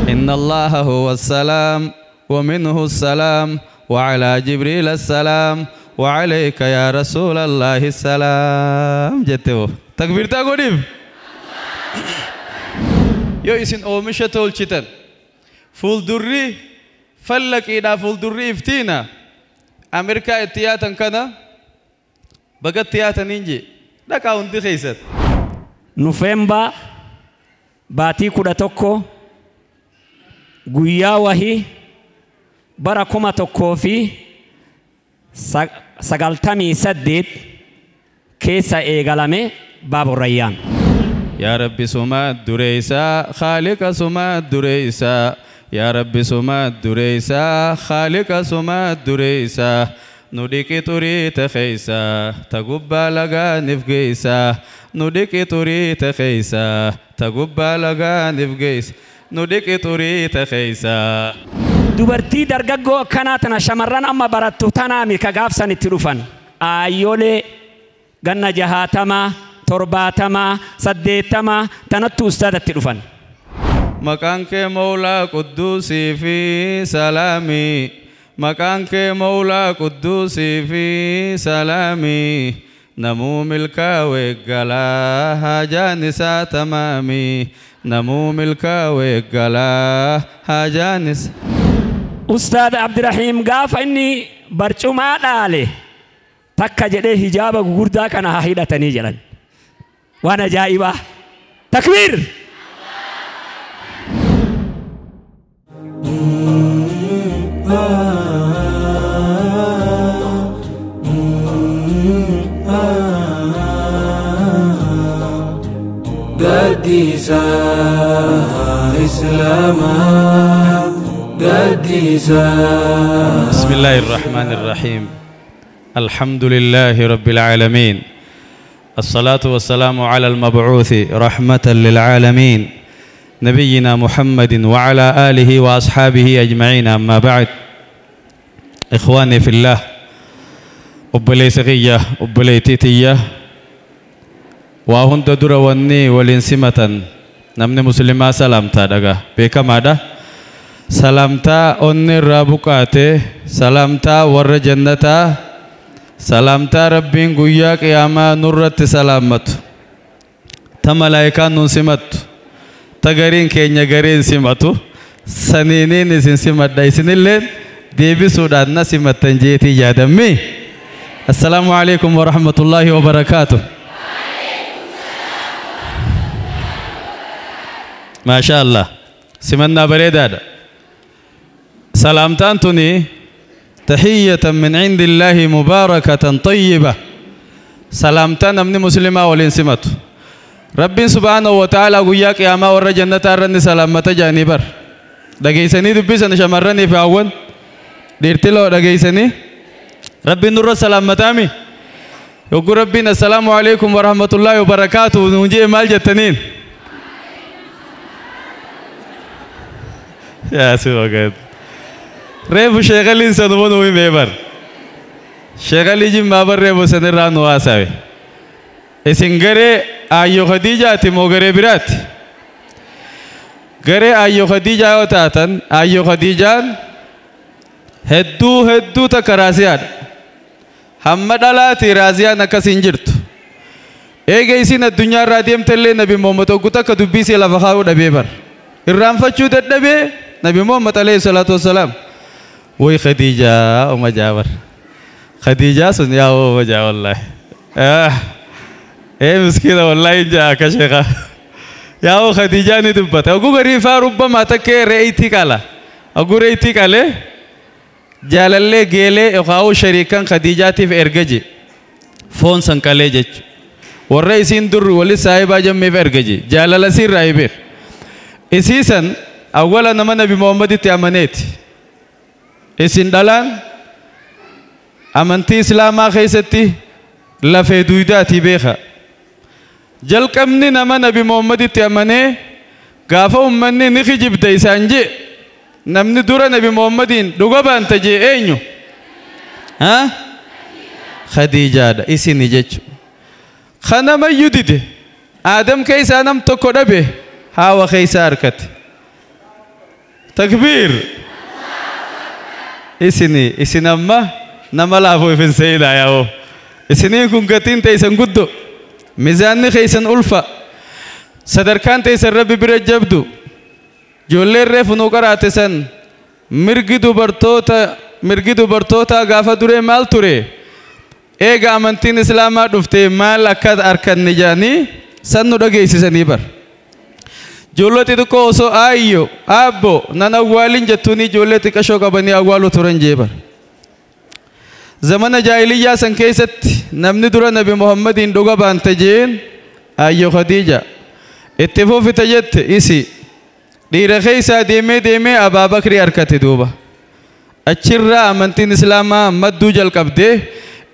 إن الله هو السلام ومنه السلام وعلى جبريل السلام وعليك يا رسول الله السلام جتو تكبير تاغوديف يو إسن أومشة تولشتن فولدري فلك إلى فولدري افتينا أمريكا اتياتا كنا بقت تياتا نينجي لك أوندي خيست نوفمبر baatii 11 guyyaa wahii bara 1998 keessa eegalame Baabu Rayyaan. يا ربي سما دريسا خالق سما دريسا يا ربي سما دريسا خالق سما دريسا نديك توري تخيسا تغبا لغا نفجيسا نديك توري تخيسا تغبا لغا نفجيس نديك توري تخيسا Dubartii dargaggoo akkanaa tana shamarran amma barattu tanaami ka gaafsan itti dhufan aayyolee ganna 60 70 80 tanattu ustaadatti dhufan. Maqaan kee Mawlaa Qudduusii fi Salaamii maqaan kee Mawlaa Qudduusii fi Salaamii namuu milkaa'ee galaa haajaan isaa tamaamii namuu milkaa'ee galaa haajaan isaa. Ustaad Abdirahiim gaafa inni barcumaa dhaale takka jedhee hijaaba gugurdaa kana haa hidhatanii jedhan. Waan ajaa'ibaa! Takbiir! Gaddisa Islaamaa Gaddisa. بسم الله الرحمن الرحيم الحمد لله رب العالمين الصلاة والسلام على المبعوث رحمة للعالمين نبينا محمد وعلى آله وأصحابه أجمعين أما بعد إخواني في الله أبلي سغية أبلي تيتية وهند دروني ولنسمة نمني مسلمة سلامتا دقا بكما ده سلامتا أني رابقاتي سلامتا ور جنتا سلامتا ربين قويا قياما نورت سلامت تملايكا نسمت تغرين كينيا غرين سمتو سنينين سن سمت دايسن اللين ديبي سودان نسمت تنجيتي يادمي السلام عليكم ورحمة الله وبركاته. ما شاء الله سمنا بريداد سلامتان تني تحية من عند الله مباركة طيبة سلامتان من مسلمة والإنسمة رب سبحانه وتعالى قياك يا ما ور جنة رني سلامة جانبر دقيسني دبسن شمرني في أول ديرتلو دقيسني رب نور سلامتامي يقول ربنا السلام عليكم ورحمة الله وبركاته نجي مال جتنين يا سيدي ريبو شغالين سنبون وين بيبر شغالي جيم بابر ريبو سنران واساوي إسنغري آيو خديجة تيمو غري برات غري آيو خديجة وتاتن آيو خديجة هدو هدو تكراسيان هم دلاتي رازيان كسنجرت إيجي سين الدنيا راديم تلي نبي محمد وقتا كدبيسي لفخاو دبيبر الرامفتشو تدبي نبي محمد عليه الصلاة والسلام وي خديجة وما جابر خديجة سنيا وما جا والله ايه مسكينة والله جا كشيخة يا هو خديجة ندبت أقول غريفة ربما تكي رأيتي كلا أقول رأيتي كلا جالله جيله يخاو شريكا خديجة تف إرججي فون سنكالي جج والرئيسين در ولي صاحب جمع في إرججي جالله سير رايبير إسيسن أولا نما نبي محمد تأمنيت إسين دلان أمنتي إسلاما خيستي لفي دويداتي بيخا جل كمني نما نبي محمد تأمني غافا أمني نخي جبت إسانجي نمني دورا نبي محمدين دوغبان تجي أينو ها خديجة إسيني جيتش خنما يديد آدم كيسا نم تكو دبي هاو خيسا أركت Takbiir. Isini isin amma nama laafoo ifin seenaa yaa'oo. Isiniin kun gatiin teessan guddo. Miizaanni keessan ulfa. Sadarkaan teessan rabbi bira jabdu. Ijoolleen reefu nuu qaraate san mirgi dubartootaa gaafa duree maal ture? Eega amantiin islaamaa dhuftee maal akka harkanne jedhanii san nu dhageessisanii bar. Ijoollee xixiqqoo osoo aayyo aabbo nan awwaalin jettuuni ijoollee xiqqashoo qabanii awwaaluu turan jee bar. Zamana jaahiliyyaa san keessatti namni dura Nabi Muhammadiin dhuga baante jeen ayyo Khadiija itti fufite jette isi dhiira keessaa deemee deemee Abaa Bakrii harkate duuba. Achirraa amantiin islaamaa madduu jalqabdee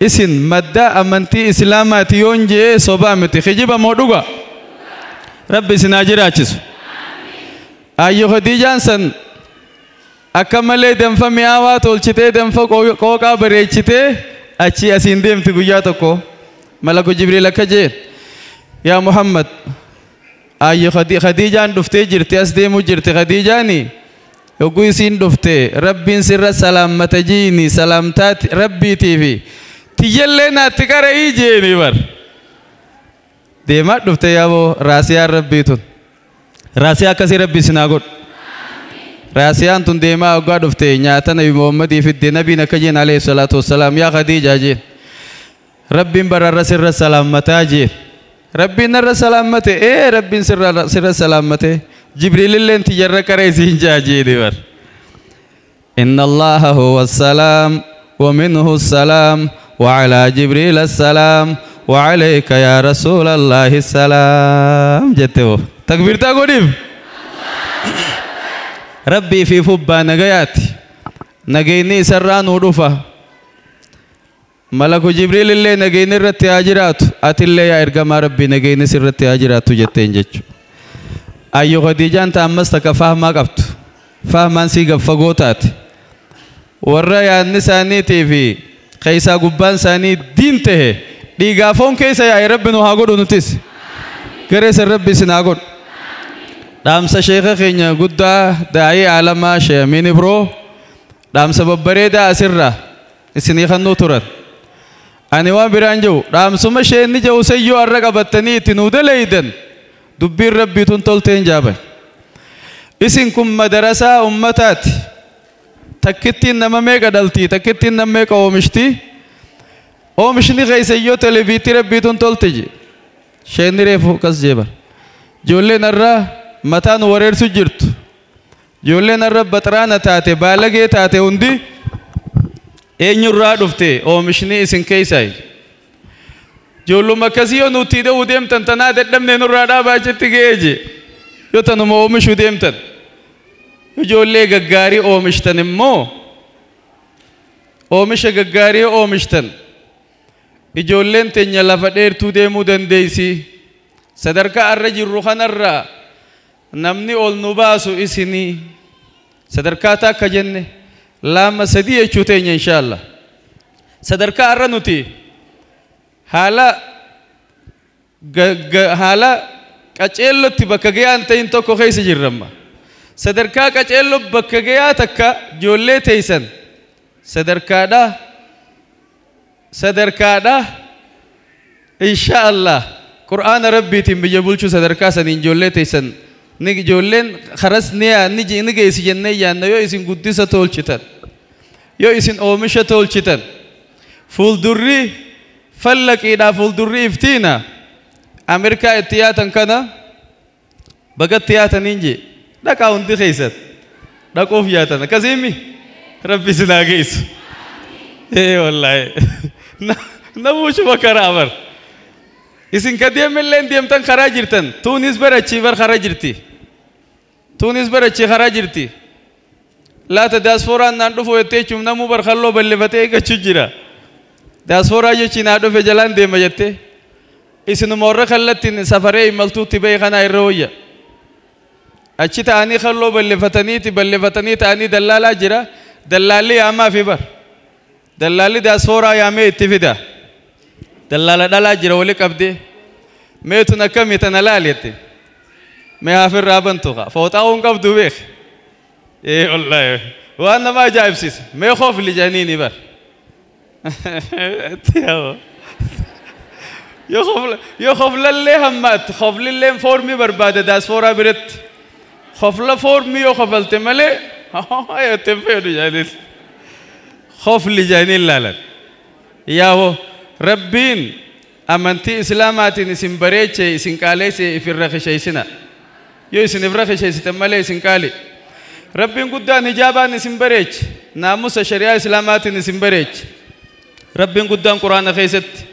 isin madda amantii islaamaati yoon jee sobaa miti kijiba moo dhuga? Rabbi isin haa jiraachisu. Ayyo Khadiijaan san akka malee danfa mi'aawaa tolchitee danfa qooqaa bareechitee achi asiin deemti guyyaa tokko malaku Jibriil akka jeen yaa Muhammad ayyo Khadiijaan dhuftee jirti as deemuu jirti Khadiijaani yogguu isiin dhufte rabbiin sirra salaammata jiini salaamtaati rabbiitiifi tiyyallee naatti qara'ii jeeni bar. Deemaa dhufte yaaboo raasiyaan rabbii tun raasiyaa akkasii rabbi isin haa godhu. Raasiyaan tun deemaa hoggaa dhufte nyaata Nabi Muhammadii fidde nabiin akka jeen alayhi salaatu wassalaam yaa Khadiijaa jeen rabbiin bararra sirra salaammataa jeen rabbiin narra salaammate ee rabbiin sirra salaammate Jibriililleen tiyyarra qara isiin jaa jeeni bar. Inna Allaha huwa salaam wa minhu salaam wa alaa Jibriil assalaam wa alayka yaa rasuulallahi salaam jette hoo takbiirtaa godhiif. Rabbii fi fubbaa nagayaati. Nageenyi isarraa nuu dhufa. Malaku Jibriil illee nageenyi irratti haa jiraatu. Atillee yaa ergamaa Rabbii nageenyi sirratti haa jiraatu jetteen jechuudha. Ayyo Khadiijaan ta ammas takka fahmaa qabdu. Fahmaan sii gaffagoo taate. Warra yaadni isaaniitii fi keessaa gubbaan isaanii diin tahe dhiigaa foon keessa yaa'e Rabbi nu haa godhu nutis. Garee san Rabbi isin haa godhu. Dhaamsa sheeka keenya guddaa daa'ii aalamaa Sheekh Amiin Ibroo dhaamsa babbareedaa asirraa isinii kannuu turan. Ani waan biraan jiru dhaamsuma isheen jiru sayyoo har'a qabattanii itti nuu daleeydan dubbiin rabbii tun tolteen jaaban. Isin kun madarasaa ummataati. Takkittiin nama meeqa dhaltii takkittiin nama meeqa oomishti. Oomishni keessayyoo televiitii rabbii tun tolte je. Isheen reefu akkas jeeban. Ijoolleen har'a mataan wareersu jirtu. Ijoolleen har'a baxraana taate baalagee taate hundi eenyurraa dhufte oomishni isin keessaa. Ijoolluma akkasii yoo nuti dha'uu deemtan tanaa dadhabnee nurraa dhaabaa achitti ga'ee je. Yoo tanuma oomishuu deemtan. Ijoollee gaggaarii oomishtan immoo oomisha gaggaarii oomishtan. Ijoolleen teenya lafa dheertuu deemuu dandeessi. Sadarkaa har'a jirru kanarraa namni ol nu baasu isinii sadarkaa takka jenne lama sadii jechuu teenya inshaallah. Sadarkaa har'a nuti haala qaceellotti bakka ga'aan ta'in tokko keessa jirramma. Sadarkaa qaceelloo bakka ga'aa takka ijoollee teessan sadarkaadha inshaallah Qur'aana rabbiitiin biyya bulchuu sadarkaa saniin ijoollee teessan ni ijoolleen karas ni geessi jennee yaanna yoo isin guddisa tolchitan yoo isin oomisha tolchitan fuuldurri fallaqiidhaa fuuldurri iftiina Ameerikaa itti yaatan kana bagatti yaataniin jee dhaqaa hundi keessan dhaquuf yaatan akkasiimi rabbi isin haa geessu. Ee wallaahi namuu shuma karaa bar isin ka deemillee deemtan karaa jirtan tuunis barachii bar karaa jirti. Tuunis barachii karaa jirti. Laata diyaasfooraan naan dhufu jettee jechuun namuu barkalloo bal'ifatee eeggachuu jira. Diyaasfooraa jechi naa dhufe jalaan deema jettee. Isinuma warra kallattiin safaree imaltuutti ba'e kanaa irra wayya. Achi ta'anii kalloo bal'ifatanii ta'anii dallaalaa jira. Dallaalli yaamaa fi bar. Dallaalli diyaasfooraa yaamee itti fida. Dallaala dhalaa jira wali qabdee. Meetun akkamii tana laal jette. Mee hafirraa bantu kaa. Fooxaa hin qabdu beek. Ee wallaahi waan nama ajaa'ibsiisa. Mee khofli janiini bar. Yoo khoflallee hammaatti khoflilleen foormii barbaada daaspooraa biratti. Khofla foormii yoo khofalte malee jettee fedhu jaaniin. Khofli jaaniin laalan. Yaa'oo Rabbiin amantii Islaamaatiin isin bareeche isin qaaleesse ifirra qisheessina. Yoo isin ifirra qisheessite malee isin qaali. Rabbiin guddaan hijaabaan isin bareeche naamusa shari'aa Islaamaatiin isin bareeche. Rabbiin guddaan Quraana keessatti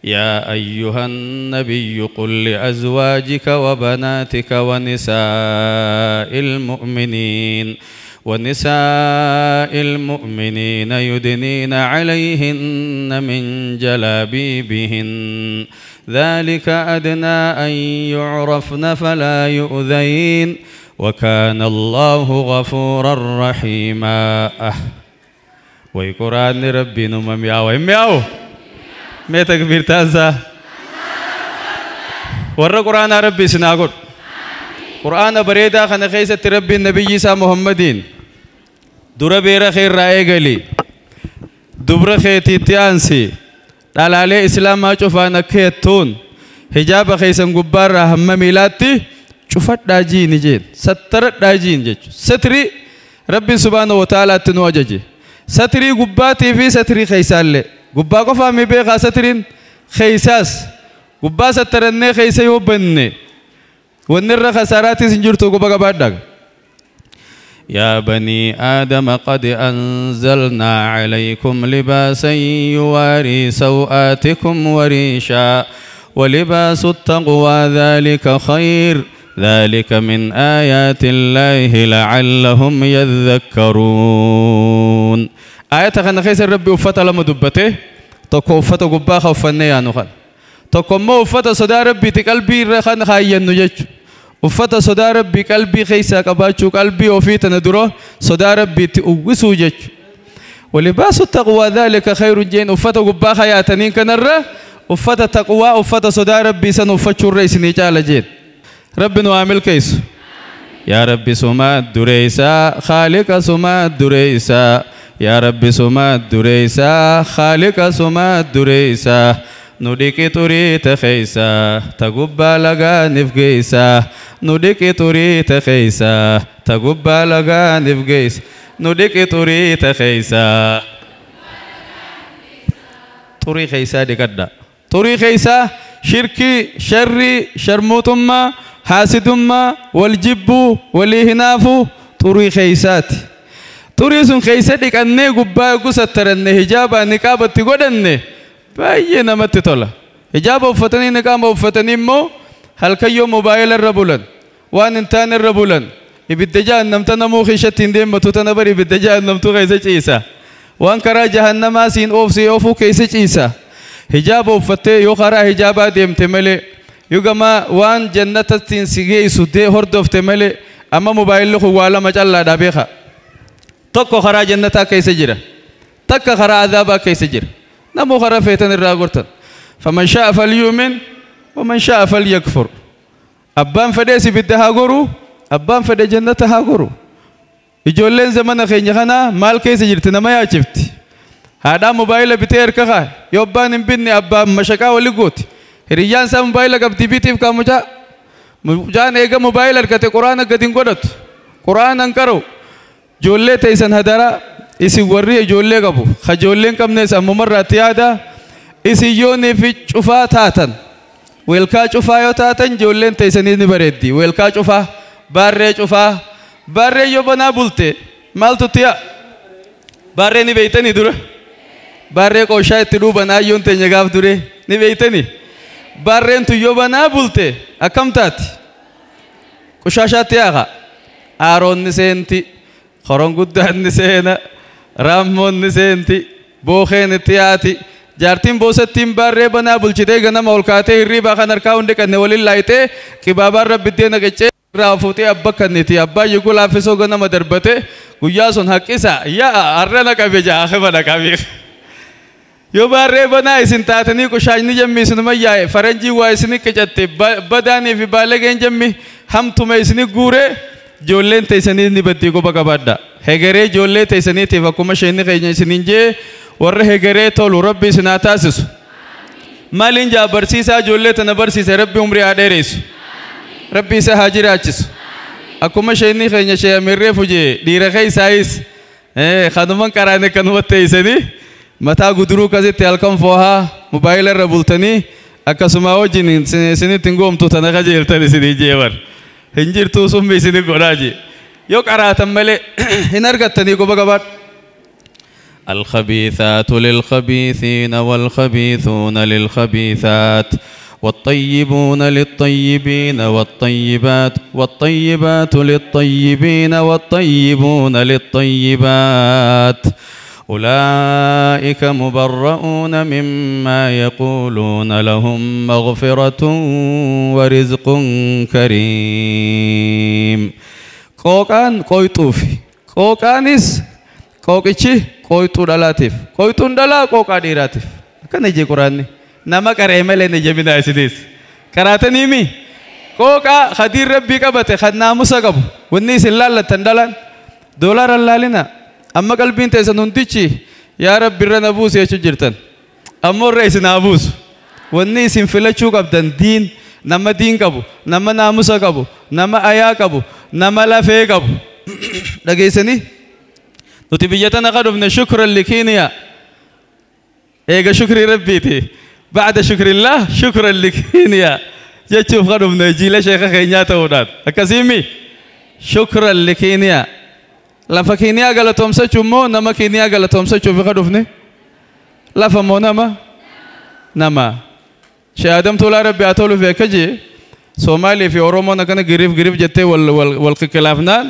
يا أيها النبي قل لأزواجك وبناتك ونساء المؤمنين يدنين عليهن من جلابيبهن ذلك أدنى أن يعرفن فلا يؤذين وكان الله غفورا رحيما. ويقران ربي نمم ياو ياو مي تكبير تازا ورا قرآن ربي سناقول قرآن بريدا خنا خيسة ربي النبي سا محمدين دور بيرا خير رأي غلي دبر خيتي تيانسي دلالة إسلام ما شوفانا كيتون حجاب خيسن غبار هم ميلاتي شوفت داجين جين ستر داجين جيت ستري ربي سبحانه وتعالى تنوججي ستري غباتي في ستري خيسال غبا قفا مي بيغا سترين خيساس غبا سترني خيسا يوبني ونر خساراتي سنجرتو غبا غبادك. يا بني آدم قد أنزلنا عليكم لباسا يواري سوآتكم وريشا ولباس التقوى ذلك خير ذلك من آيات الله لعلهم يذكرون. آية خنا خيس ربي وفتا لما دبته تكو وفتا غبا خوفني يا نخل تكو ما وفتا صدا ربي تقلبي رخن خاين نجج وفتا صدا ربي قلبي خيسا قباچو قلبي وفيت ندرو صدا ربي تؤوسو جج ولباس التقوى ذلك خير جين وفتا غبا خياتنين كنره وفتا تقوى وفتا صدا ربي سن وفتشو الرئيس نيجال جين ربي نعمل كيس. يا ربي سما دريسا خالق سما دريسا يا ربي سما دريسا خالق سما دريسا نديك توري تخيسا تغبا لغا نفغيسا نديك توري تخيسا تغبا لغا نفغيس نديك توري تخيسا توري خيسا ديكدا توري خيسا شركي شري شرموتما حاسدما والجب والهناف توري خيسات توري سن خيساتك أني غبا غسترني حجابا نقاب تغدني باي نمت تولا حجاب وفتني نقاب وفتني مو هل كيو موبايل الربولن وان انتان الربولن ibidda jahannamta namuu keessatti hin deemmatu tana bari ibidda jahannamtu keessa ciisa waan karaa jahannamaa siin oofsee oofuu keessa ciisa hijaaba uffattee yoo karaa hijaabaa deemte malee yoo gama waan jannatattiin si geessu dee hordofte malee amma mobaayilli kun waa lama callaadha beeka tokko karaa jannataa keessa jira takka karaa azaabaa keessa jira namuu karaa feetan irraa gortan faman shaa'a falyu'min waman shaa'a falyakfur abbaan fedhees ibidda haa goruu abbaan fedhe jannata haa goru ijoolleen zamana keenya kana maal keessa jirti nama yaachifti haadhaa mobaayila bitee harka kaa yoo abbaan hin binne abbaan mashaqaa wali gooti hiriyyaan isaa mobaayila qabdi bitiif kaa mucaa mucaan eega mobaayila harkate quraana gadi hin godhatu quraana hin qara'u ijoollee teessan hadaraa isin warri ijoollee qabu ka ijoolleen qabnes ammumarraatti yaada isin yoonii fi cufaa taatan weelkaa cufaa yoo taatan ijoolleen teessanii ni bareeddi weelkaa cufaa barree cufaa barree yoo banaa bulte maaltu tiya barree ni beeytanii dura barree qooshaa itti dhuuban ayyoon teenya gaaf dure ni beeytanii barreen tu yoo banaa bulte akkam taati qoshaashaatti yaaqa aaroon ni seenti horon guddaan ni seena raammoon ni seenti bookeen itti yaati jaartiin boosattiin barree banaa bulchitee ganama ol kaatee hirriibaa kan harkaa hundi kanne waliin laayitee qibaabaan rabbiddee naqacee irraa fuutee abba kanniti abbaa yiguu laaffisoo ganama darbate guyyaa sun haqqisa yaa har'a na qabe jaa na qabe yoo barree banaa isin taatanii qoshaashni jemmi isinuma yaa'e faranjii waa isini qicatte badaanii fi baalageen jemmi hamtuma isini guure Ijoolleen teessanii ni baddii quba qabaadha. Hegeree ijoollee teessaniitiif akkuma isheen keenya isiniin jee warra hegeree tolu Rabbi isin haa taasisu. Maaliin jaa barsiisaa ijoollee tana barsiise Rabbi umrii haa dheeressu. Rabbi isa haa jiraachisu. Akkuma isheen keenya ishee amirree fujee dhiira keessaayis kanuman qaraane kanuma teessanii mataa guduruu akkasitti halkan foohaa mobaayila irra bultanii akkasuma wajjin isinitti hin goomtu tana qajeeltan isinii jee bar. Hin jirtuu summi isinii godhaa jee. Yoo qaraatan malee hin argattanii quba qabaadhu. الخبيثات للخبيثين والخبيثون للخبيثات والطيبون للطيبين والطيبات والطيبات للطيبين والطيبون للطيبات أولئك مبرؤون مما يقولون لهم مغفرة ورزق كريم. قوقان قويتوفي قوقانيس قوقيتشي قويتو دلاتيف قويتون دلا قوقا ديراتيف كان يجي قراني نما قرأ ملي نجمنا اسديس قراتني مي قوقا خدير ربي قبته خد ناموسا قبو وني سلالة تندلان دولار اللالنا أما قلبين تيسن هنديشي يا رب برنا بوس يا شجرتن أما الرئيس نابوس وني سنفلتشو قبدن دين نما دين قبو نما ناموسا قبو نما آيا قبو نما لافي قبو لقيسني نتي بيتنا قدمنا شكرا لكينيا إيجا شكري ربيتي بعد شكر الله شكرا لكينيا يشوف قدمنا جيل شيخ خينيا تودات أكاسيمي شكرا لكينيا lafa Keeniyaa galatoomsachuu immoo nama Keeniyaa galatoomsachuuf ka dhufne lafa moo nama nama Sheekh Adam Tolaa Rabbi haa toluuf akka jee Soomaalii fi Oromoon akkana giriif giriif jettee wal kikkilaafnaan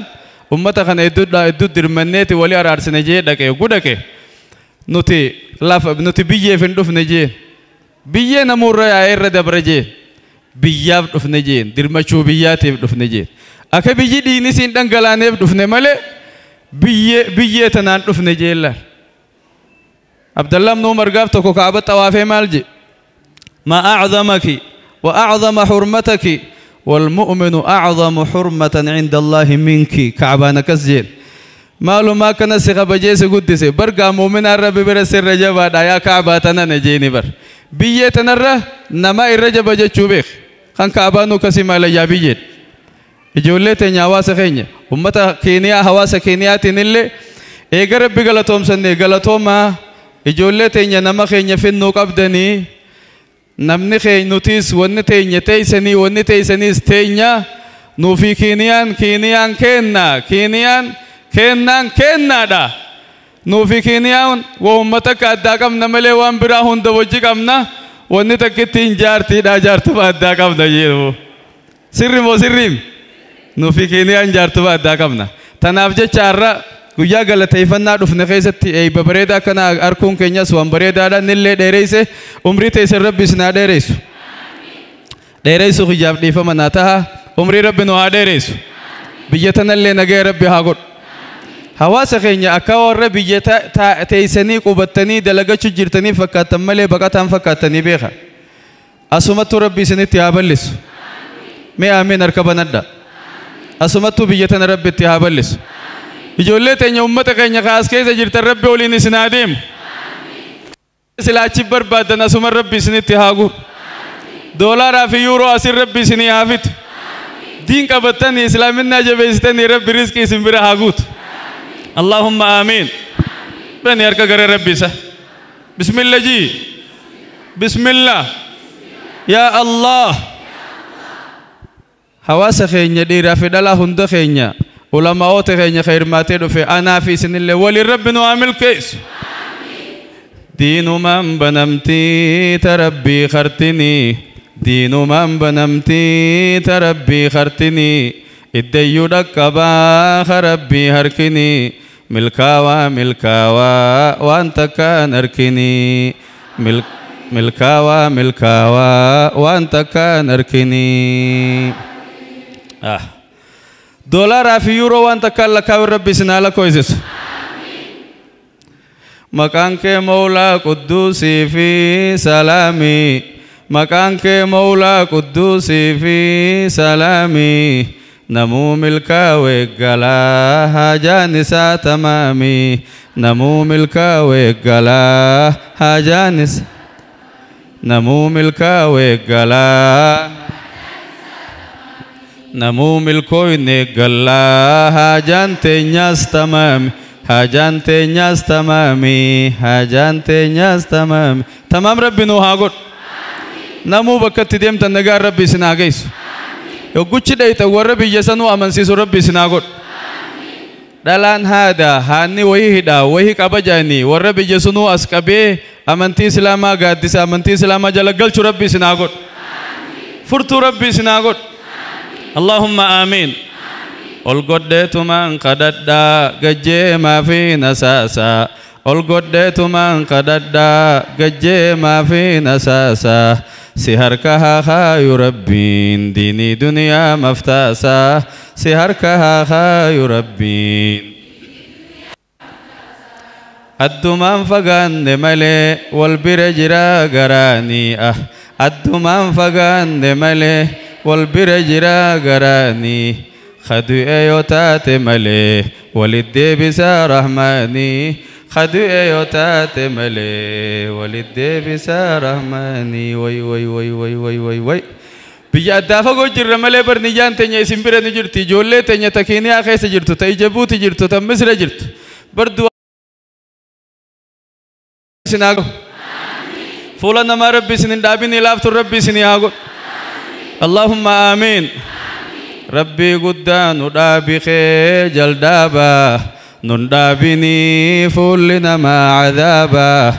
ummata kana hedduu dirmanneeti walii araarsine jee dhaqe yogguu dhaqe nuti lafa nuti biyyeef hin dhufne jee biyyee namuurra yaa'ee irra dabra jee biyyaaf dhufne jee dirmachuu biyyaatiif dhufne jee akka biyyi dhiinis hin dhangalaaneef dhufne malee biyyee tanaan dhufne jeellaan Abdallah ibn Umar gaaf tokko Kaaba xawaafee maal je ma a'zamaki wa a'zama hurmataki wal mu'minu a'zamu hurmatan 'inda Allahi minki Kaabaan akkas jeen maalumaa kana si kabajee si guddise bargaa mu'minaa Rabbi bira sirra jabaadha yaa Kaabaa tanana jeeni bar biyyee tanarra nama irra jaba jechuu beek kan Kaabaan akkasii maalayyaa biyyeen ijoollee teenya hawaasa keenya ummata Keeniyaa hawaasa Keeniyaatiin illee eega Rabbi galatoomsanne galatoomaa ijoollee teenya nama keenya finnuu qabdanii namni keenya nutis wanni teenya teessanii wanni teessaniis teenya nuufi Keeniyaan Keeniyaan kenna Keeniyaan kennaan kennaadha nuufi Keeniyaan waa ummata akka addaa qabna malee waan biraa hunda wajji qabna wanni takkitti hin jaartiidha jaartuma addaa qabna jedhu sirri moo sirriim nuufi Keeniyaan jaartuma addaa qabna. Tanaaf jecha har'a guyyaa galateeffannaa dhufne keessatti eebba bareedaa akkana arkuun keenyas waan bareedaadha nillee dheereyse umrii teessan Rabbi isin haa dheereysu. Dheereysu kiyyaaf dhiifama naa taha umrii Rabbi nu haa dheereysu. Biyya tanallee nagaya Rabbi haa godhu. Hawaasa keenya akka warra biyya teessanii qubattanii dalagachuu jirtanii fakkaattan malee baqataan fakkaattanii beeka. Asumattuu Rabbi isinitti haa bal'isu. Mee amiin harka banadha. Asumattuu biyya tana Rabbi itti haa bal'isu. Ijoollee teenya uummata keenya kaas keessa jirtan Rabbi waliin isin haa deemu. Silaa achi barbaaddan asuma Rabbi isinitti haa guuru. Doolaaraa fi yuuroo asin Rabbi isinii haa fitu. Diin qabattanii islaaminaa jabeessitanii Rabbi rizqii isin bira haa guutu. Allahumma amiin. Bani harka gara Rabbi isa. Bismillah jii. Bismillah. Yaa Allah. Hawaasa keenya dhiiraa fi dhalaa hunda keenya ulamaa'oota keenya khayirmaatee dhufe anaa fi isinillee waliin Rabbi nu haa milkeessu. Diinumaan banamtii ta Rabbii kartinii diinumaan banamtii ta Rabbii kartinii iddayyuu dhaqqabaa ka Rabbii harkinii milkaawaa milkaawaa waan takkaan harkinii milkaawaa milkaawaa waan takkaan harkinii. Doolaaraa fi yuuroo waan takkaan lakkaa'u Rabbi isin haa lakkoofsisu. Maqaan kee Mawlaa Qudduusii fi Salaamii. Maqaan kee Mawlaa Qudduusii fi Salaamii. Namuu milkaawee galaa haajaan isaa tamaami. Namuu milkaawee galaa haajaan isaa. Namuu milkaawee galaa. Namuu milkooyne galaa haajaan teenyaas tamaami. Haajaan teenyaas tamaami. Haajaan teenyaas tamaami. Tamaam Rabbi nuu haa godhu. Namuu bakka itti deemtan nagaan Rabbi isin haa geessu. Yogguchi dhayxa warra biyya sanuu amansiisu Rabbi isin haa godhu. Dhalaan haadha haanni wayii hidhaa wayii qaba jaanii warra biyya sunuu as qabee amantii Islaamaa gaaddisa amantii Islaamaa jala galchu Rabbi isin haa godhu. Furtuu Rabbi isin haa godhu. Allahumma aamiin. Ol godheetumaan kadhadhaa gajjeemaa fi nasaasaa. Ol godheetumaan kadhadhaa gajjeemaa fi nasaasaa. Si harka haa kaayu Rabbiin diinii duniyaa maftaasaa. Si harka haa kaayu Rabbiin. Addumaan fagaanne malee wal bira jira garaanii ah. Addumaan fagaanne malee wal bira jira garaanii. Khadu'e yoo taate malee walit deebisaa Rahmaanii. Khadu'e yoo taate malee walit deebisaa Rahmaanii. Way way way way way way way. Biyya addaa fagoo jirra malee barniyyaan teenya isin bira ni jirti. Ijoollee teenya ta Keeniyaa keessa jirtu, ta Ijabuuti jirtu, ta Misra jirtu. Bar isin haa godhu. Fuula namaa Rabbi isin hin dhaabin ilaaftu Rabbi isin haa godhu. Allahumma aamiin. Rabbii guddaa nu dhaabi kee jaldaabaa. Nun dhaabinii fuulli namaa cadaabaa.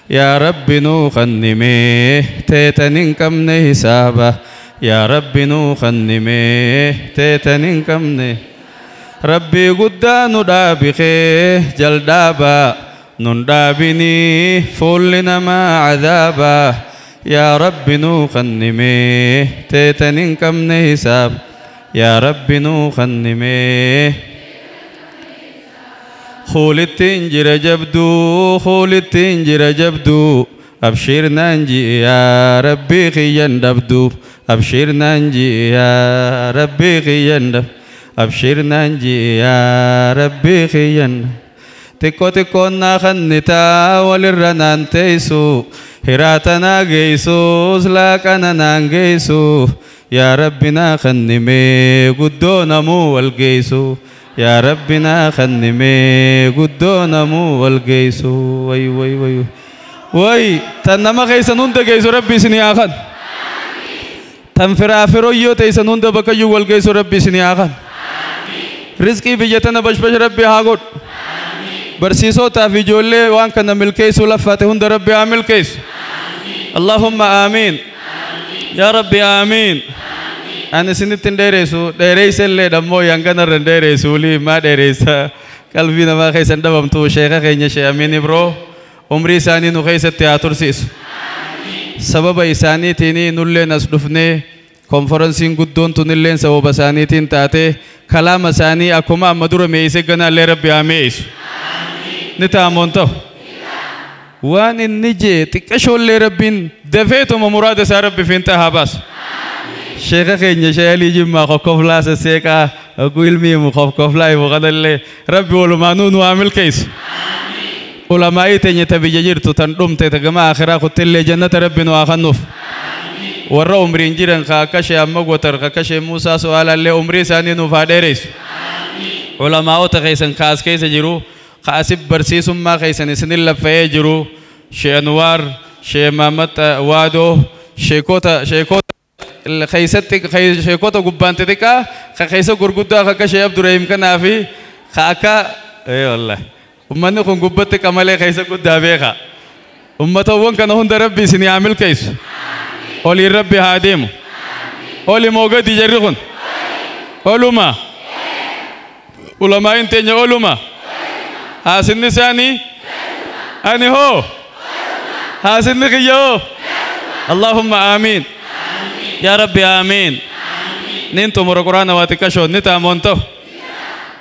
Yaa Rabbi nuu kannimee teetan hin qabne hisaaba. Yaa Rabbi nuu kannimee teetan hin qabne. Rabbii guddaa nu dhaabi kee jaldaabaa. Nun dhaabinii fuulli namaa cadaabaa. Yaa Rabbi nuu kannimee teetan hin qabne hisaaba. Yaa Rabbi nuu kannimee. Kuulittiin jira jabduu, kuulittiin jira jabduu. Abshiir naan ji'i yaa Rabbii kiyyan dhabduu. Abshiir naan ji'i yaa Rabbii kiyyan dhab. Abshiir naan ji'i yaa Rabbii kiyyan. Xiqqoo xiqqoon naa kannitaa walirra naan teessu. Hiraata naa geessus laaqana naan geessu. Yaa Rabbi naa kannimee guddoo namuu wal geessu. Yaa Rabbi naa kannimee guddoo namuu wal geessu. Way way way. Way tan nama keessan hunda geessu Rabbi isin haa kan. Tan firaa firoyyoo teessan hunda bakkayyuu wal geessu Rabbi isin haa kan. Rizqii biyya tana bashbash Rabbi haa godhu. Barsiisotaa fi ijoollee waan kana milkeessuu laffate hunda Rabbi haa milkeessu. Allahumma aamiin. Yaa Rabbi aamiin. Ani isinitti hin dheeressu dheereysa illee dammoo hanganarra hin dheeressu ulii maa dheereysa qalbii namaa keessan dhabamtu sheeka keenya Shee Amiin Ibroo umrii isaanii nu keessatti haa tursiisu. Sababa isaaniitiin nulleen as dhufnee konferensiin guddoon tunilleen sababa isaaniitiin taate kalaama isaanii akkuma amma dura meeyse ganaallee Rabbi haa meeysu. Ni ta'amoon ta'u. Waan inni jee xiqqashoollee Rabbiin dafeetuma muraada isaa Rabbi fiinxa haa baasu. Sheeka keenya Shee Alii Jimmaa kokkoflaa sesseeqaa oguu ilmi himu kokkoflaa himu kanallee Rabbi walumaanuu nu haa milkeessu. Ulamaa'ii teenya ta biyya jirtu tan dhumte ta gama akhiraa kuttillee jannata Rabbi nu haa kennuuf. Warra umriin jiran ka akka Shee Amma Gotar ka akka Shee Muusaa Su'aalaallee umrii isaanii nuuf haa dheeressu. Ulamaa'ota keessan kaas keessa jiru ka asib barsiisummaa keessan isinin laffa'ee jiru Shee Anwaar Shee Maamad Waadoo sheekota keessatti sheekota gubbaan xixiqqaa ka keessa gurguddaa ka akka Shee Abdurrahim kanaa fi ka akka wallahi ummanni kun gubbatti qamalee keessa guddaa beeka. Ummatawwan kana hunda Rabbi isin haa milkeessu. Oliin Rabbi haa deemu. Oli moo gadi jarri kun? Oluma. Ulamaa'iin teenya oluma. Haasinni isaanii? Ani hoo? Haasinni kiyya hoo? Allahumma aamiin. Yaa Rabbi aamiin. Nin xumura quraana waa xiqqashoon ni ta'amoon ta'u.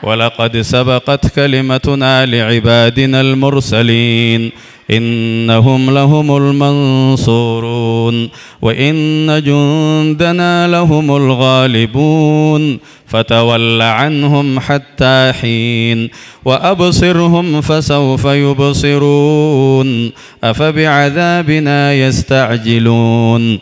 ولقد سبقت كلمتنا لعبادنا المرسلين إنهم لهم المنصورون وإن جندنا لهم الغالبون فتول عنهم حتى حين وأبصرهم فسوف يبصرون أفبعذابنا يستعجلون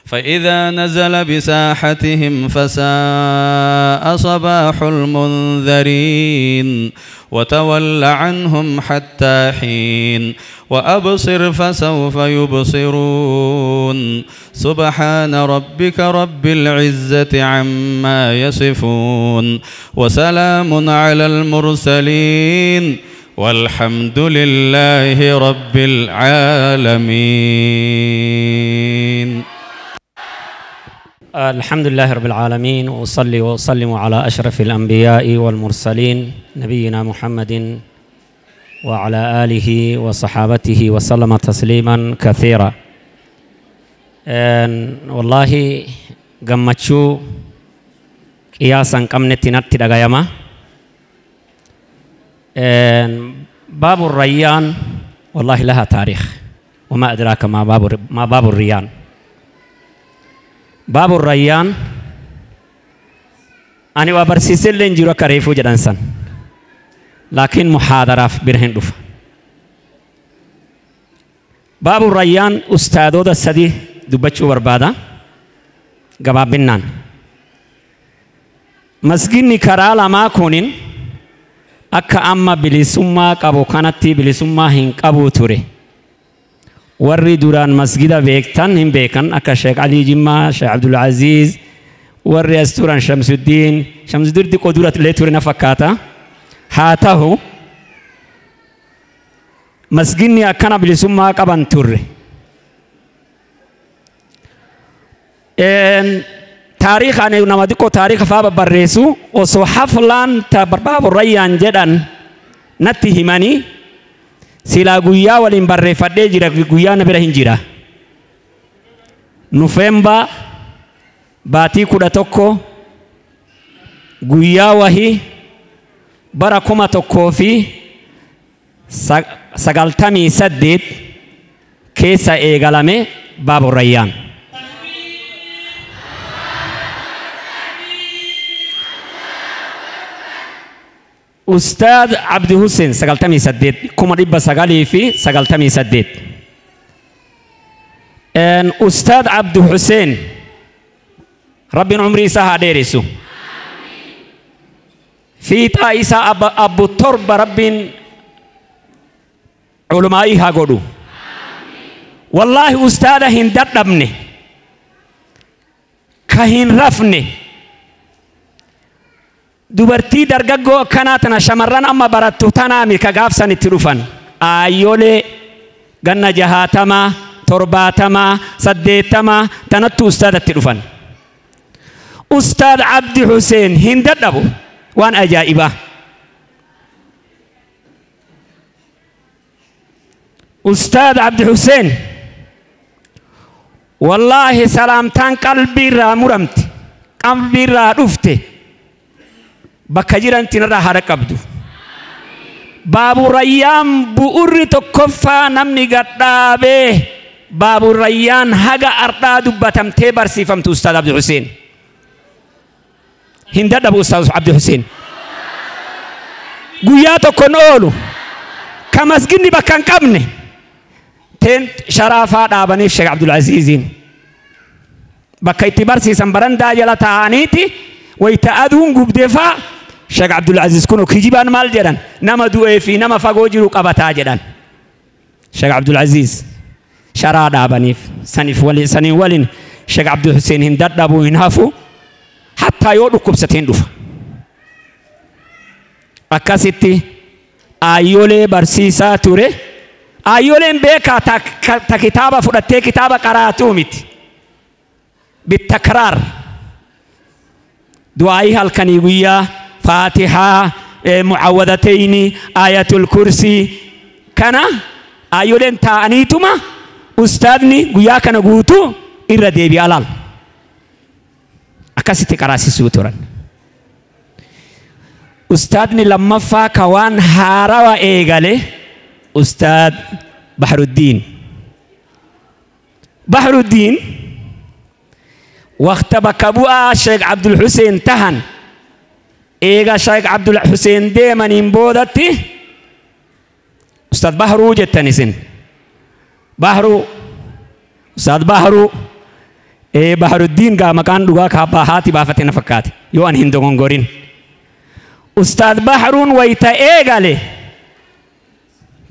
فإذا نزل بساحتهم فساء صباح المنذرين وتول عنهم حتى حين وأبصر فسوف يبصرون سبحان ربك رب العزة عما يصفون وسلام على المرسلين والحمد لله رب العالمين. الحمد لله رب العالمين، وأصلي وأسلم على أشرف الأنبياء والمرسلين نبينا محمد وعلى آله وصحابته وسلم تسليما كثيرا. والله gammachuu qiyaasan qabnetti natti dhagayama. باب الريان والله لها تاريخ، وما أدراك ما باب الريان. باب الريان أنا وبرسيسل لنجرو كريفو جدنسان، لكن محاضرة برهن دفع. باب الريان أستاذو دا سدي دبچو بربادا قبابنان مسجدني كرالا ما كونين أكا أما بلسما قبو كانتي بلسما هن قبو توري warri duraan masgida beektan hin beekan akka Sheekh Ali Jimmaa, Sheekh Abdul Aziz, warri as turan Shamsuddin, Shamsuddin xiqqoo dura illee ture na fakkaata. Haa ta'u masginni akkana bilisummaa qaban turre. Taariikh ani nama xiqqoo taariikha faa barreessu osoo haflaan baabu rayyaan jedhan natti himanii silaa guyyaa waliin barreeffadhee jira, guyyaa na bira hin jira. Nufeemba baatii 11 guyyaa wahii bara 1998 keessa eegalame baabu rayyaan. أستاذ عبد حسين 98 1998. إن أستاذ عبد حسين ربي عمري سها ديرسو في تايسا أبو ترب ربي علمائي هاغودو. والله أستاذ هندت أبني كهين رفني dubartii dargaggoo akkanaa tana shamarran amma barattu tanaami ka gaafsan itti dhufan aayyolee ganna 60 70 80 tanattu ustaadatti dhufan. Ustaad Abdi Hussein hin dadhabu waan ajaa'ibaa. Ustaad Abdi Hussein wallaahi salaamtaan qalbiirraa muramte, qalbiirraa dhufte bakka jiranti narraa haadha qabdu. Baabu rayyaan bu'urri tokkoffaa namni gadhaabee baabu rayyaan haga ardhaa dubbatamtee barsiifamtu Ustaad Abdi Hussein. Hin dadhabu Ustaad Abdi Hussein. Guyyaa tokkon oolu ka masginni bakka hin qabne teen sharaafaa dhaabaniif Sheekh Abdul Aziiziin bakka itti barsiisan barandaa jala taa'aniiti wayita aduun gubdeefaa Sheekh Abdul Aziz kun kijibaan maal jedhan nama du'ee fi nama fagoo jiru qabataa jedhan. Sheekh Abdul Aziz sharaa dhaabaniif saniif waliin saniin waliin Sheekh Abdul Hussein hin dadhabuu hin hafu hattaa yoo dhukkubsateen dhufa. Akkasitti aayyolee barsiisaa ture. Aayyoleen beekaa ta kitaaba fudhattee kitaaba qaraatuu miti. Bittakraar du'aayii halkanii guyyaa faatihaa mucawwadatayni aayatul kursii kana aayyoleen taa'aniituma ustaadni guyyaa kana guutuu irra deebi'a laal. Akkasitti qaraasisuu turan. Ustaadni lammaffaa ka waan haarawa eegale Ustaad Bahruddiin. Bahruddiin waqta bakka bu'aa Sheekh Abdul Hussein tahan eega Sheekh Abdul Hussein deemaniin boodatti Ustaad Bahruu jettan isin. Bahruu Ustaad Bahruu Bahruddiin gaa maqaan dhugaa kaabbaa haati baafate na fakkaate yoo ani hin dogongorin. Ustaad Bahruun wayita eegale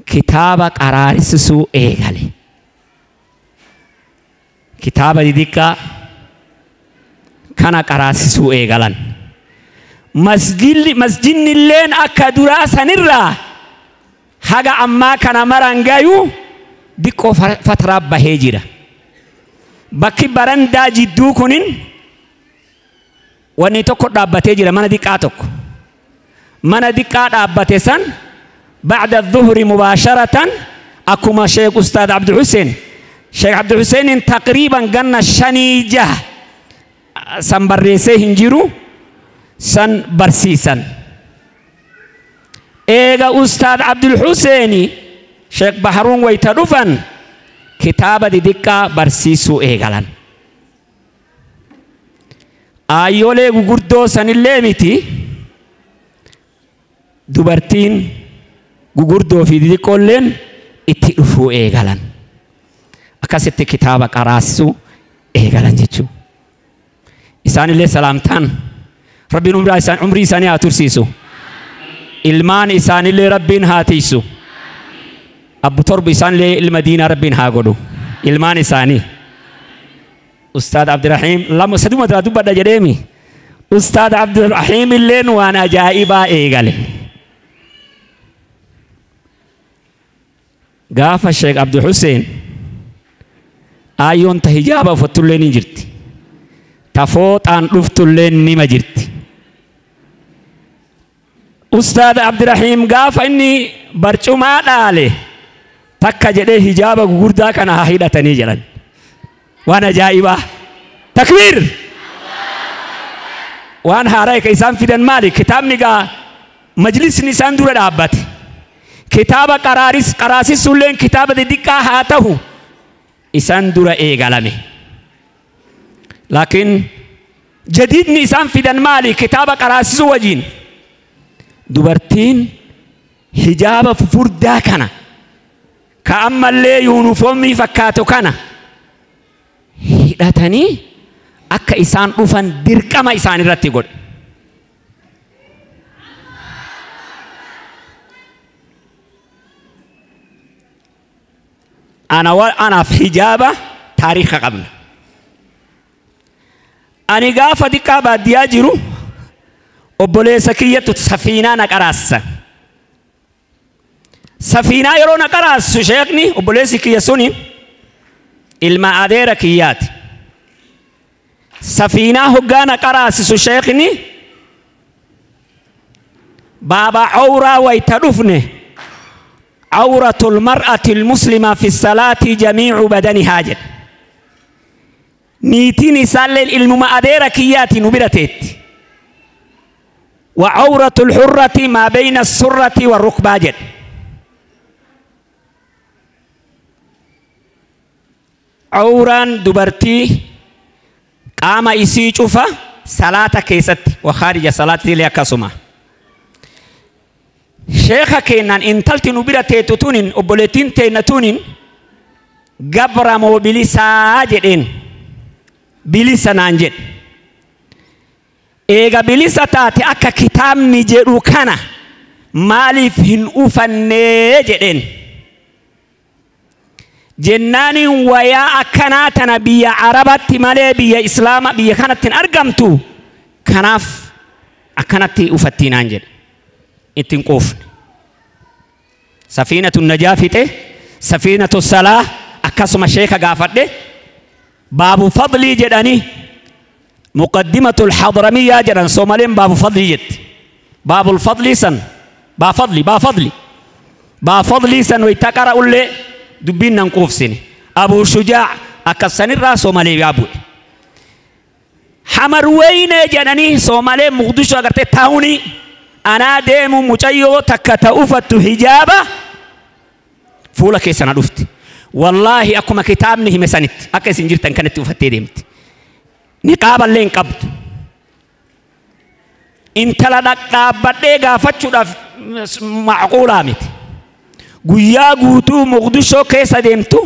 kitaaba qaraarisisuu eegale. Kitaaba didiqqaa kana qaraasisuu eegalan. Masjidni illeen akka duraa sanirraa haga ammaa kana maran gayu diqqoo fataraa bahee jira. Bakki barandaa jidduu kunin wanni tokko dhaabbatee jira mana diqqaa tokko. Mana diqqaa dhaabbate san ba'da dhuhri mubaasharatan akkuma Sheekh Ustaad Abdul Hussein. Sheekh Abdul Hussein taqriiban ganna 5 6 san barreessee hin jiru san barsiisan. Eega Ustaad Abdul Hussein Sheekh Baharuun wayita dhufan kitaaba didiqqaa barsiisuu eegalan. Aayyolee gugurdoo sanillee miti dubartiin gugurdoo fi didiqqoolleen itti dhufuu eegalan. Akkasitti kitaaba qaraasisuu eegalan jechuudha. Isaanillee salaamtaan Rabbiin umrii isaanii haa tursiisu. Ilmaan isaanillee Rabbiin haa tiisu. Abbu torba isaanillee ilma diinaa Rabbiin haa godhu. Ilmaan isaanii. Ustaad Abdurrahiim lama saduma duraa dubbadha jedheemi. Ustaad Abdurrahiim illeen waan ajaa'ibaa eegale. Gaafa Sheekh Abdul Hussein aayyoon ta hijaaba uffattullee ni jirti. Ta fooxaan dhuftullee nima jirti. Ustaad Abdurrahiim gaafa inni barcumaa dhaale takka jedhee hijaaba gugurdaa kana haa hidhatanii jedhan. Waan ajaa'ibaa. Takbiir! Waan haaraa ka isaan fidan maali? Kitaabni gaa majlisni isaan dura dhaabbate. Kitaaba qaraaris qaraasisuulleen kitaaba xixiqqaa haa ta'u isaan dura eegalame. Laakiin jadiidni isaan fidan maali? Kitaaba qaraasisuu wajjin. Dubartiin hijaaba fufurdaa kana ka ammallee yuunifoomii fakkaatu kana hidhatanii akka isaan dhufan dirqama isaan irratti godhe. Ana anaaf hijaaba taariika qabna. Ani gaafa xiqqaa baadiyyaa jiru obboleessa kiyyattu safiinaa na qaraassa. Safiinaa yeroo na qaraassu sheekni obboleessi kiyya suni ilma adeera kiyyaati. Safiinaa hoggaa na qaraasisu sheekni baaba awraa wayta dhufne عورة المرأة المسلمة في الصلاة جميع بدنها jedhe. Niitiin isaallee ilmuma adeera kiyyaati nu bira teetti. وعورة الحرة ما بين السرة والركبة jedhe. Awraan dubartii qaama isii cufa salaata keessatti وخارج salaatti illee akkasuma. Sheeka keennan intalti nu bira teettu tunin obboleettiin teenna tunin gabra moo bilisaa jedheen bilisa naan jedhe. Eega bilisa taate akka kitaabni jedhu kana maaliif hin ufannee jedheen. Jennaaniin wayaa akkanaa tana biyya Arabatti malee biyya Islaama biyya kanatti hin argamtu kanaaf akkanatti ufattii naan jedhe. Ittiin quufne. Safiinatu najaa fixe, safiinatu salaa akkasuma sheeka gaafadhe baabu fadlii jedhanii muqaddimatul hadramiyyaa jedhan Soomaleen baabu fadlii jetti. Baabul fadlii san baa fadli baa fadli baa fadlii san wayita qara'ullee dubbiin nan quufsine. Abuu Shujaa akkasanirraa Soomalee yaa bu'e. Hamar weynee jedhanii Soomalee Muqdishoo agartee taawunii Anaa deemu mucayyoo takka ta ufattu hijaaba fuula keessa na dhufti. Wallaahi akkuma kitaabni hime sanitti akka isin jirtan kanatti ufattee deemti. Niqaaballee hin qabdu. Intala dhaabbadhee gaafachuudhaaf macquulaa miti. Guyyaa guutuu Muqdishoo keessa deemtu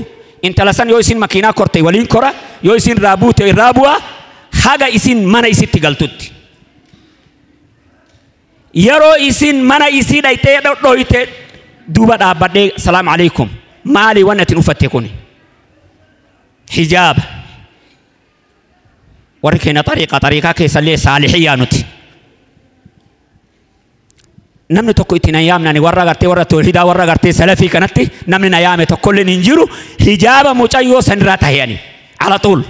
intala san yoo isin makiinaa korte waliin kora yoo isin irraa buute irraa bu'a haga isin mana isitti galtutti. Yeroo isin mana isii dhayxee dhodhoyte duuba dhaabbadhee salaam alaikum maali wanni atin uffatte kuni hijaaba. Warri keenya xariiqaa xariiqaa keessallee saalihiyyaa nuti. Namni tokko itti na yaamnani warra agartee warra toohidaa warra agartee salafii kanatti namni na yaame tokkolleen hin jiru hijaaba mucayyoo sanirraa tahiyani ala xuul.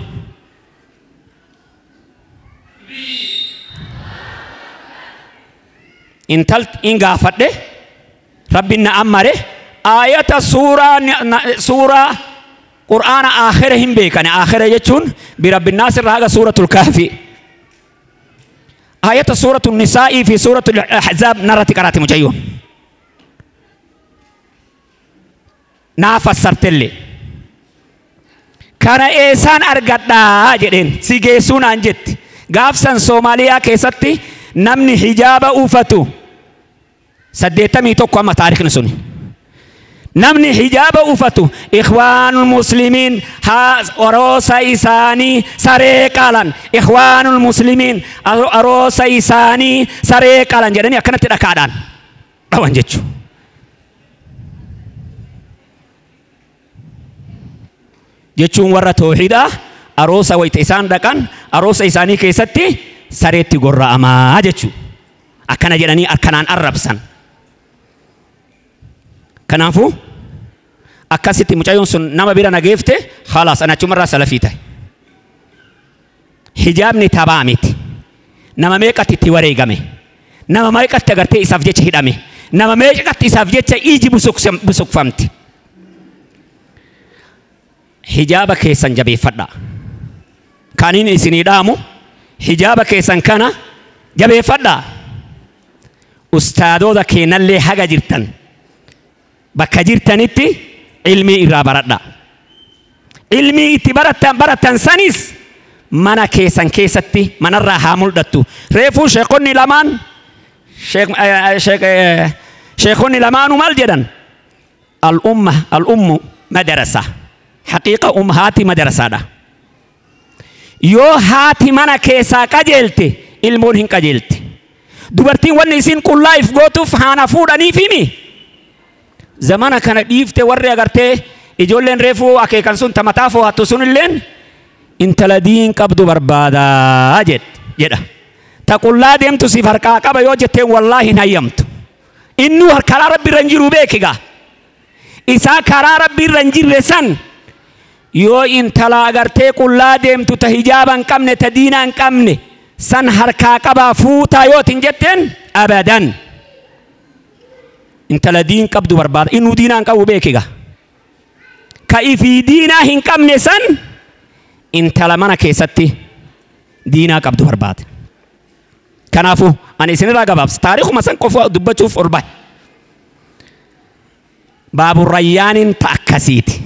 Intal in gaafadhe rabbiin na ammare aayata suuraa qur'aana aakhira hin beekane aakhira jechuun birabbinnaas irraa haga suuratul kahfi. آية سورة النساء في سورة الأحزاب نرت قرأت مجيون نافسرت لي كان إيسان أرقدنا جدين سيجيسون أنجت غافسن سوماليا كيستي نمني حجاب أوفتو سديتمي توكو أما تاريخ نسوني نمني حجاب أوفتو إخوان المسلمين ها أروس إساني سريقالا إخوان المسلمين أروس إساني سريقالا جدني أكنت ركادان روان جتشو جتشون ورا توحيدا أروس ويت إسان دكان أروس إساني كيستي سريتي قرة أما جتشو أكنا جدني أكنان الربسان Kanaafuu akkasitti mucayyoon sun nama bira na geefte khalaas ana achumarraa salafii ta'e. Hijaabni taphaa miti. Nama meeqatti itti wareegame. Nama meeqatti agartee isaaf jecha hidhame. Nama meeqatti isaaf jecha iji busuqfamti. Hijaaba keessan jabeeffadhaa. Kaniin isinii dhaamu hijaaba keessan kana jabeeffadhaa. Ustaadoota keenallee haga jirtan. Bakka jirtanitti ilmii irraa baradha. Ilmii itti baratan sanis mana keessan keessatti manarraa haa mul'attu. Reefuu sheekonni lamaan sheekonni lamaanuu maal jedhan? Al-umma al-ummu madarasa. Haqiiqa haati madarasaadha. Yoo haati mana keessaa qajeelte ilmoon hin qajeelti. Dubartiin wanni isin qullaa if gootuuf haana fuudhaniif himi. Zamana kana dhiifte warri agartee ijoolleen reefuu akeekan sun tamataa fo'attu sun illeen intala diin qabdu barbaadaa jedha. Ta qullaa deemtu siif harkaa qaba yoo jetteen wallaahi hin hayyamtu. Innuu karaa rabbi irra hin jiru beekigaa. Isaa karaa rabbi irra hin jirre san yoo intala agartee qullaa deemtu ta hijaaba hin qabne ta diinaa hin qabne san harkaa qabaa fuutaa yootiin jetteen abadan. Intala diin qabdu barbaada innuu diinaa hin qabu beekiga. Ka ifii diinaa hin qabne san intala mana keessatti diinaa qabdu barbaada. Kanaafuu ani isinirraa gabaabsa taarikhuma san qofa dubbachuuf ol bahe. Baaburrayyaanin ta akkasiiti.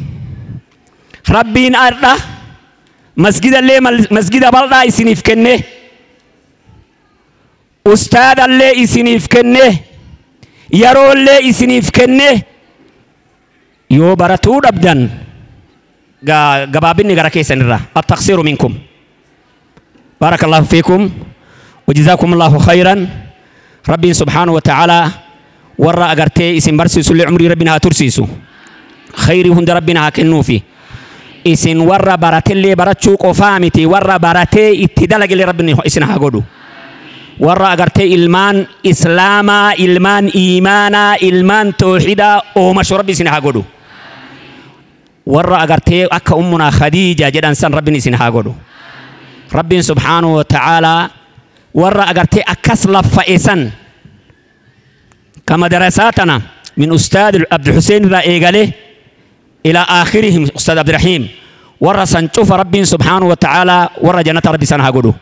Rabbiin har'a masgidallee masgida bal'aa isiniif kenne ustaadallee isiniif kenne yeroollee isiniif kenne yoo baratuu dhabdan gabaabinni gara keessanirraa attaqsiiru minkum. Barakallahu fiikum وجزاكم الله خيرا. ربي سبحانه وتعالى ورا أغرتي اسم برسيسو لعمري ربنا ترسيسو خيري هند ربنا كنوفي اسم ورا براتي براتشو قفامتي ورا براتي اتدلق اللي ربنا اسم هاقودو ورا أغرتي إلمان إسلاما إلمان إيمانا إلمان توحيدا أومش ربي اسم هاقودو ورا أغرتي أكا أمنا خديجة جدا سن ربنا اسم هاقودو ربي سبحانه وتعالى ورا أغرتي أكس لفائسا كما درساتنا من أستاذ عبد الحسين رأيقالي إلى آخرهم أستاذ عبد الرحيم ورا سنشوف ربي سبحانه وتعالى ورا جنة ربي سنها قدو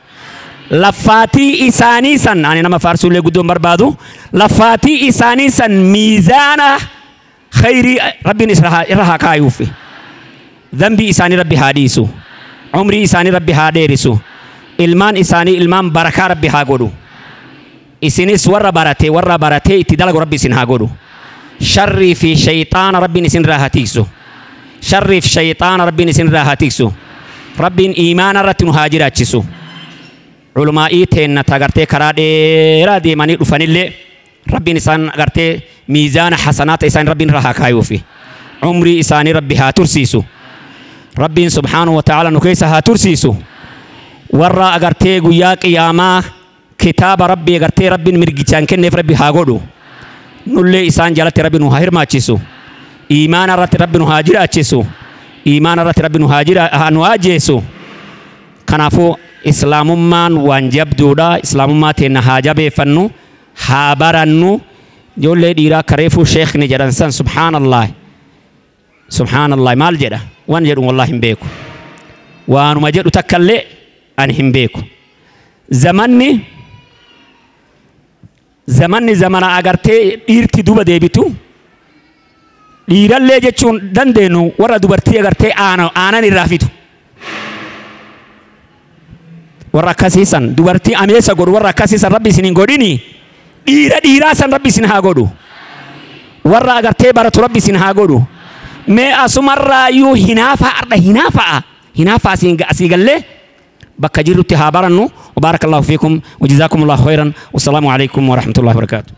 Lafaatii isaanii san ani nama faarsuullee guddoon barbaadu lafaatii isaanii san miizaana khayrii rabbiin irra haa kaayuufi. Dambii isaanii rabbi haa dhiisu. Umrii isaanii rabbi haa dheerisu. Ilmaan isaanii ilmaan barakaa rabbi haa godhu. Isinis warra baratee itti dalagu rabbi isin haa godhu. Sharrii fi shayxaana rabbiin isin irraa haa tiiksu. Sharrii fi shayxaana rabbiin isin irraa haa tiiksu. Rabbiin iimaana irratti nu haa jiraachisu. Culumaa'ii teenna agartee karaa dheeraa deemanii dhufanillee rabbiin isaan agartee miizaana hasanaata isaan rabbiin irra haa kaayuufi. Umrii isaanii rabbi haa tursiisu. Rabbiin subhaanahu wa ta'ala nu keessa haa tursiisu. Warra agartee guyyaa qiyaamaa kitaaba rabbii agartee rabbiin mirgichaan kenneef rabbi haa godhu. Nullee isaan jalatti rabbi nu haa hirmaachisu. Iimaana irratti rabbi nu haa jiraachisu. Iimaana irratti rabbi nu haa ajjeesu. Kanaafuu islaamummaan waan jabduudha. Islaamummaa teenna haa jabeeffannu, haa barannu. Ijoollee dhiiraa kareefuu sheekni jedhan san subhaanallah. Subhaanallah maal jedha? Waan jedhu wallahi hin beeku. Waanuma jedhu takkallee ani hin beeku. Zamanni zamana agartee dhiirti duba deebitu. Dhiirallee jechuun dandeenyu warra dubartii agartee aanan irraa fitu. Warra akkasiisan dubartii ameessa godhu warra akkasiisan rabbi isin hin godhini. Dhiira dhiiraa san rabbi isin haa godhu. Warra agartee baratu rabbi isin haa godhu. Mee asumarraayyuu hinaafaa arda hinaafaa hinaafaa asii gallee bakka jirrutti haa barannu. Baarakallahu fiikum wajazaakumullahu khayran. Wassalaamu alaikum warahmatullahi wabarakaatuh.